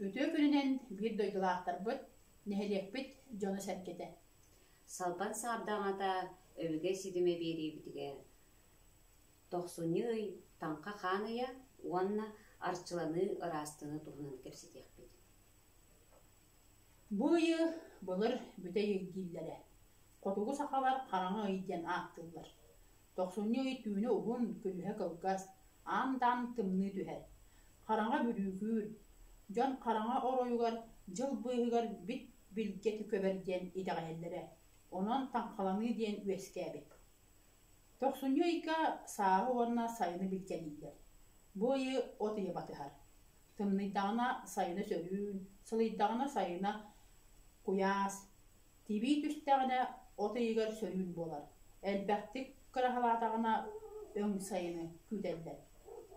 Үтүө күнүнэн биир дойдулаахтарбыт, нэһилиэкпит дьоно-сэргэтэ. Салбан саардаҥата өбүгэ ситимэ биэриибитигэр тохсунньу ый Таҥха хаан ыйа уонна арчыланыы ыраастаныы туһунан кэпсэтиэхпит. Бу ыйы былыр бүтэй ый дииллэрэ. Хотугу сахалар хараҥа ый диэн ааттыыллар. Тохсунньу ый түүнэ уһун, күнүһэ кылгас, аан-даам тымныы түһэр. Хараҥа бүрүүкүүр, дьон хараҥа оройугар дьыл быыһыгар бит билгэ көбөр диэн итэҕэйэллэрэ. Онон таҥхаланыы диэн үөскээбит. Тохсунньу ыйга сааһы уонна сайыны билгэлииллэр. Бу ыйы от ыйа батыһар. Тымныйдаҕына сайына сөрүүн, сылыйдаҕына сайына куйаас, Тибии түстэҕинэ от ыйыгар сөрүүн буолар, элбэхтик кыраһалаатаҕына өҥ сайыны күүтэллэр.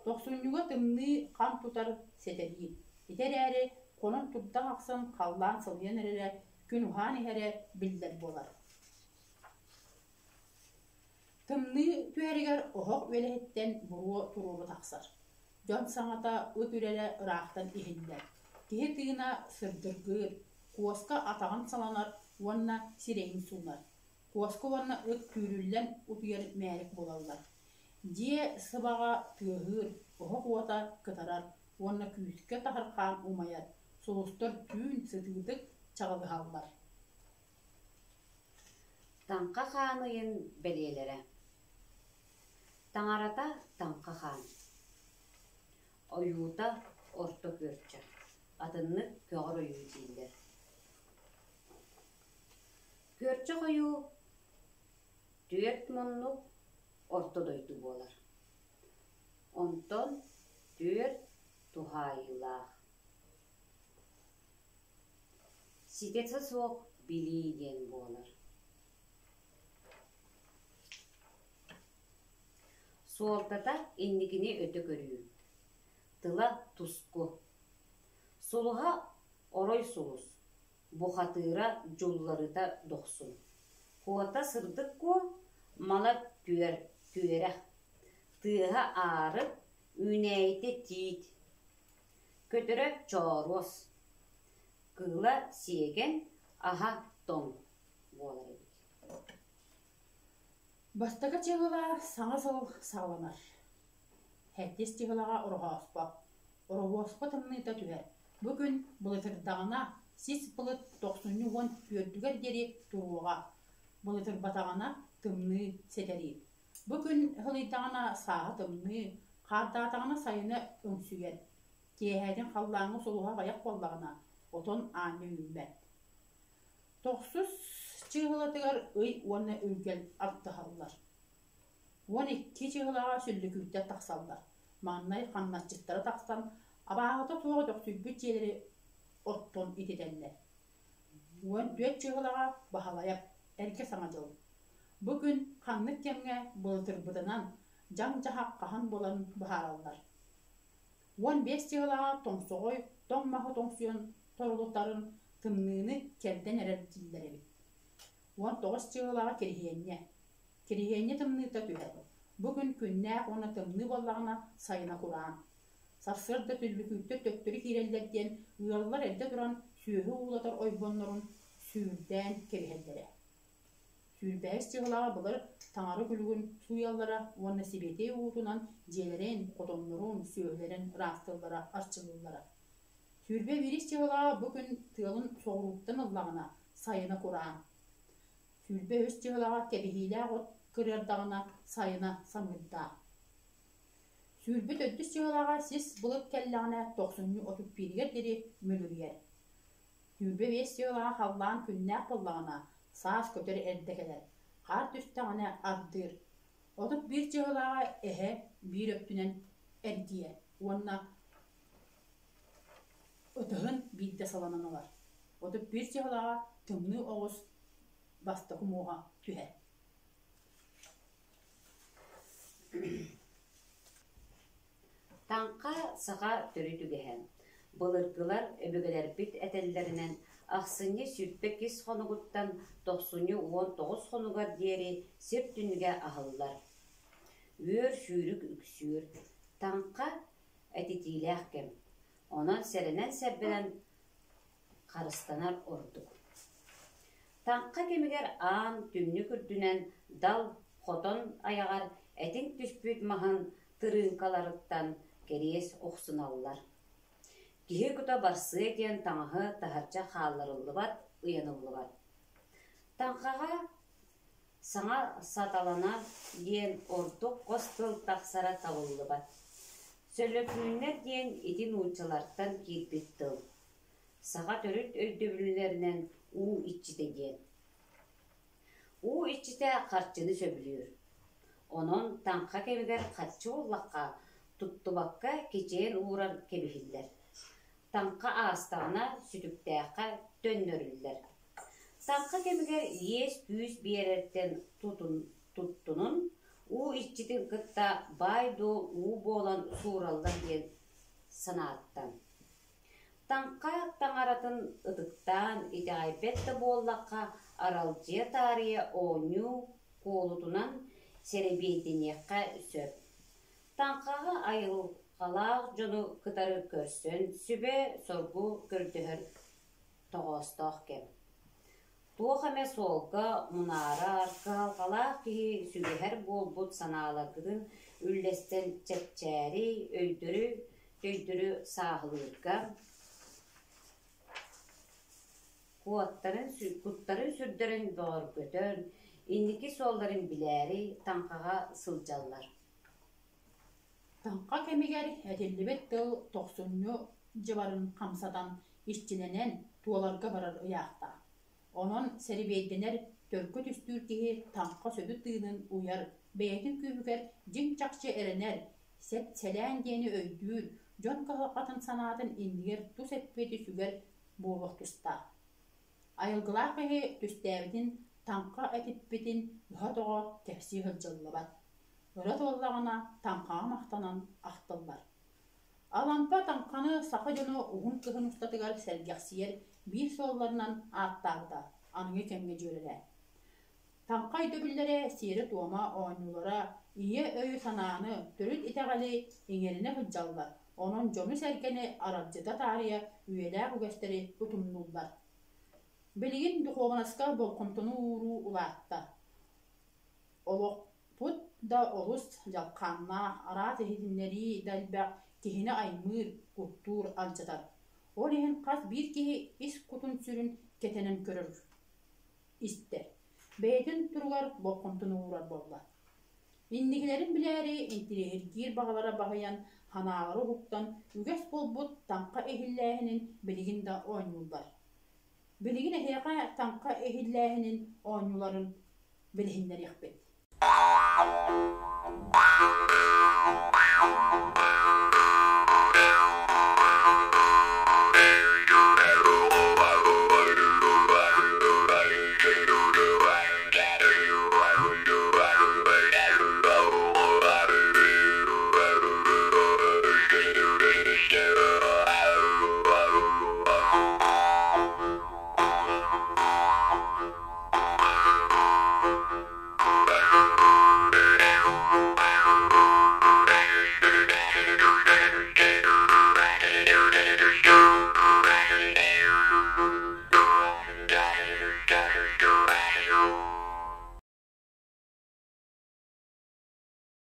Тохсунньуга тымныы хам тутар сэтэлиир. Ити эрээри хонон турдах ахсын халлаан сылыйан эрэрэ, күн уһаан иһэрэ биллэр буолар. Тымныы түһэригэр оһох үөлэһиттэн буруо туруору тахсар. Дьон саҥата ыт үрэрэ ыраахтан иһиллэр. Киһи тыына сырдыргыыр, куоска атаҕын саланар уонна сирэйин суунар. Куоска уонна ыт түүрүллэн утуйар мээрик буолаллар. Дьиэ сыбаҕа тыаһыыр, оһох уота кытарар уонна күүскэ таһырхаан умайар, сулустар түүн сытыытык чаҕылыһаллар. Таҥха хаан ыйын бэлиэлэрэ Таҥарата Таҥха хаан, ойуута Орто Күөрчэх, атыннык көҕөр ойуу дииллэр. Күөрчэх ойуу түөрт муннук орто дойду буолар. Онтон түөрт туһаайыылаах. Ситэтэ суох билии диэн буолар. Суолтата инникини өтө көрүү, тыла туску, сулуһа орой сулус, бухатыыра дьулларыта дохсун, куота сырдык куо, мала түөр түөрэх, тыаһа аарык, үүнээйитэ тиит, көтөрө чооруос, кыыла сиэгэн, аһа тоҥ буолар эбит. Бастакы чыһыла саҥа сыл саҕаланар. Сэттис чыһылаҕа Ороһооспо. Ороһуоспа тымныыта түһэр. Бу күн былытырдаҕына, сис былыт тохсунньу 14-үгэр диэри туруоҕа. Былытырбатаҕына, тымныы сэтэриир. Бу күн ыһылыйдаҕына сааһа тымныы, хаардаатаҕына сайына өҥсүйэр. Киэһээтин халлааҥҥа сулуһа аҕыйах буоллаҕына, отон аанньа үүммэт. Тохсус чыыһылатыгар ый уонна үргэл алтыһаллар. 12 чыыһылаҕа сүллүкүүттэр тахсаллар. Маҥнай хамначчыттара тахсан, абааһыта суох өтөхсүйбүт дьиэлэри оттон ититэллэр. 14 чыыһылаҕа Баһылайап эргэ Саҥа дьыл. Бу күн ханнык кэмҥэ былытырбытынан дьаҥ-дьаһах хаһан буоларын быһаараллар. 15 чыһылаҕа тоҥсоҕой тоҥ маһы тоҥсуйан торулутарын тымныыны кэрдэн эрэр дииллэр эбит. 19 чыһылаҕа Кириһиэнньэ. Кириһиэнньэ тымныыта түһэр. Бу күн күннээх уонна тымныы буоллаҕына сайына кураан. Сарсыарда түллүкүүттэр төттөрү киирэллэр диэн ыаллар эрдэ туран сүөһү уулатар ойбоннорун сүүрдээн кэбиһэллэрэ. Сүүрбэһис чыһылаҕа былыр таҥара күлүгүн сууйаллара уонна сибэтиэй уутунан дьиэлэрин, хотоннорун, сүөһүлэрин ыраастыыллара, арчылыыллара. 21 чыһылаҕа бу күн тыалын соҕурууттан ыллаҕына, сайына кураан. 23 чыһылаҕа кэбиһиилээх от кырыардаҕына, сайына самыырдаах. 24 чыһылаҕа сис былыт кэллэҕинэ, тохсунньу 31-гэр диэри мүлүрүйэр. 25 сыалаах халлаан күннээх буоллаҕына, саас көтөр эрдэ кэлэр, хаар түстэҕинэ ардыыр. 31 чыһылааҕа эһэ биир өттүнэн эргийэр уонна ытыһын биирдэ саланан ылар. 31 чыһылааҕа тымныы оҕус бастакы муоһа түһэр. Таҥха саха төрүт үгэһэ. Былыргылар өбүгэлэрбит этэллэринэн, ахсынньы 22 хонугуттан тохсунньу 19 хонугар диэри сир түннүгэ аһыллар. Үөр сүүрүк үксүүр. Таҥха этитиилээх кэм. Онон сэрэнэн-сэрбэнэн харыстанар ордук. Таҥха кэмигэр аан түннүк үрдүнэн дал хотон айаҕар этиҥ түспүт маһын тырыыҥкаларыттан кэриэс охсуналлар. Киһи кута барсыа диэн таҥаһы таһырдьа хаалларыллыбат, ыйаныллыбат. Таҥхаҕа саҥа саталана диэн ордук хос тыл тахсара табыллыбат. Сөлөкүүннэр диэн ити нууччалартан киирбит тыл. Саха төрүт өйдөбүллэринэн уу иччитэ диэн. Уу иччитэ харчыны сөбүлүүр. Онон таҥха кэмигэр харчы буллахха, туттубакка кичэйэн ууран кэбиһиллэр. Таҥха аастаҕына сүтүктээххэ төннөрүллэр. Таҥха кэмигэр иэс-күүс биэрэртэн туттунун, уу иччитин кытта баай-дуол уу буолан суураллар диэн санааттан. Таҥха таҥаратын ытыктаан итэҕэйбэт да буоллахха, аралдьыйа таарыйа оонньуу куолутунан сэрэбиэйдэниэххэ сөп. Таҥхаҕа айылҕалаах дьону кытары көрсөн сүбэ-соргу көрдөһөр тоҕоостоох кэм. Туох эмэ суолга мунаарар, кыһалҕалаах киһи сүгэһэр буолбут санааларгытын үллэстэн чэпчээри, өйдөрү төйдөрү сааһылыырга, куоттарын, куттарын-сүрдэрин бөҕөргөтөн, инники суолларын билээри таҥхаҕа сылдьаллар. Таҥха кэмигэр этиллибит тыл тохсунньу дьыбарын хамсатан, иччилэнэн туоларга барар ыйаахтаах. Онон сэрибиэйдэнэр, төлкө түстүүр киһи таҥха сөбү тыынын уйар, бэйэтин күүһүгэр дьиҥ-чахчы эрэнэр, сэт-сэлээн диэни өйдүүр, дьон кыһалҕатын санаатын иннигэр тус эппиэти сүгэр буолуох тустаах. Айылгылаах киһи түстээбитин, таҥха этиппитин ыһа-тоҕо кэпсии сылдьыллыбат. Ыра туоллаҕына таҥхаҕа махтанан ахтыллар. Алампа таҥханы саха дьоно уһун кыһын устатыгар сэргэхсийэр биир суолларынан ааттаабыта аныгы кэмҥэ дьүөрэлээн. Таҥха өйдөбүллэрэ, сиэрэ-туома, оонньуулара ийэ өйү-санааны, төрүт итэҕэли иҥэринэ сылдьаллар, онон дьону-сэргэни аралдьыта таарыйа үйэлээх үгэстэри утумнууллар. Билигин духуобунаска болҕомтону ууруу улаатта. Олохпут да олус дьалхааннаах, араас иһитиннэрии да элбэх, киһини аймыыр, куттуур, алдьатар. Ол иһин хас биир киһи ис кутун-сүрүн кэтэнэн көрөр, истэр. Бэйэтин туругар болҕомтону уурар буолла. Инникилэрин билээри интириэһиргиир баҕалара баһыйан, санаалара уһуктан, үгэс буолбут таҥха иһиллээһинин билигин да оонньууллар. Билигин эһиэхэ таҥха иһиллээһинин оонньууларын билиһиннэриэхпит.